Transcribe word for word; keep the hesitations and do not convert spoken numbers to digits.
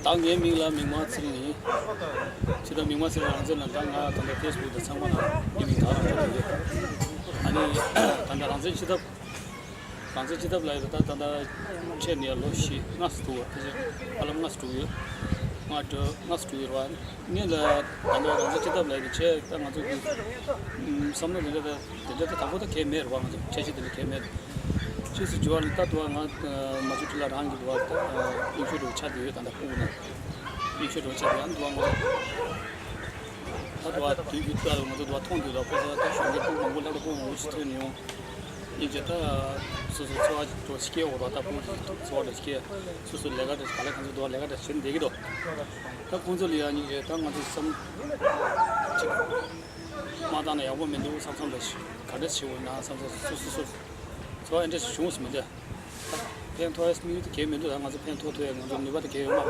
ད་ངའི་མིང་ལ་མིག་དམར་ཚེ་རིང་ཡིན། ཕྱི་ཐབ་མིག་དམར་ཚེ་རིང་རང་བཙན་ལ་ད་ང་ད་ལྟ་ཕེ་སི་བུག་དང་ཚང་མ་ལ་ངའི་མིང་ད་རང་བཙན་ཡོད། ཨ་ནི་ད་ལྟ་རང་བཙན་ཕྱི་ཐབ། རང་བཙན་སྤྱི་ཐབ་ལ་ཡོད་ད་ད་ལྟ་ཆེད་ནས་ལོ་བཞི་ལྔ་ཙམ་འདུག་བ། དེ་བཞིན་ཧ་ལམ་ལྔ་ཙམ་འགྲོ་གི་ཡོད། ལྔ་འགྲོ་ལྔ་ཙམ་འགྲོ་གི་ཡོད་རེད་བ། ངས་ལ་ད་ལྟ་རང་བཙན་སྤྱི་ཐབ་ལ་ཡོད་ཆེད་ད་ང་ཚོ་གི་བསམ་བློ་དེ་འདྲ་ད་དེ་འདྲ་ད་དང་པོ་ད་གས་མེད་རེད་བ། ང་ཚོ་འཆར་གཞི་དེ་འདྲ་གས་མེད། ཕྱིས་སུ་འགྱུར་བ་ལ་ད་དུ་བ་ང་མ་ཚུགས་ཁྲི་ལ་རང་གི་འདུག་བ། ད་གཡུག་ཤོད་འགྲོ་ཆ་དེ་ཡོད། ད་ལྟ་ཕུག་ན་གཡུག་ཤོད་འགྲོ་ཆ་དེ་ཡང་འདུག་བ། ང་ཚོ་ད་དུ་བ་དུས་རྒྱུན་ད་ང་ཚོ་འདུག་བ་མཐོང་དུས་ལ་ཁོ་ཚོ་ད་གཞོན་སྐྱེས་སྤུན་མང་པོ་སློབ་གྲྭ་སྤུན་མང་པོ་ཞིག་ཐོན་མྱོང་། ཡིན་གྱི་ད་སོ་སོ་འཚོ་བ་འགྲོ་སྐྱེལ་འོ་རོགས་ད་སྤུན་གྱི་འཚོ་བ་འགྲོ་སྐྱེལ། སོ་སོ་ལས་ཀ་འགྲོ་ག་ལེ་གང་ཚོ་འདུག་ལས་ཀ་འགྲོ་བྱེད་བསྡད་ཀྱི་འདུག་ད་ཁོང་ཚོ་ལ་ཡང་ཉིན་རེ་ད་ང་ཚོ་བསམ་ཅིག་མ་བཏང་ན་ཡག་པོ་མི་འདུག་བསམ་བསམ་འདྲ་ཞིག་ག་འདྲ་བྱེད་འོ་ན་བསམ་བསམ་སོ་སོ་སོ་འཚོ་བ་འདྲ་ཞིག་བྱུང་སོང་མི་འདུག་ད་ཕན་ཐོགས་ཡས་དམིགས་ཡུལ་དེ་གས་མི་འདུག་ད་ང་ཚོ་ཕན་ཐོགས་ཐུབ་ཡས་ང་ཚོ་ནུས་པ་དེ་གས་ཡོད་མ་རེད།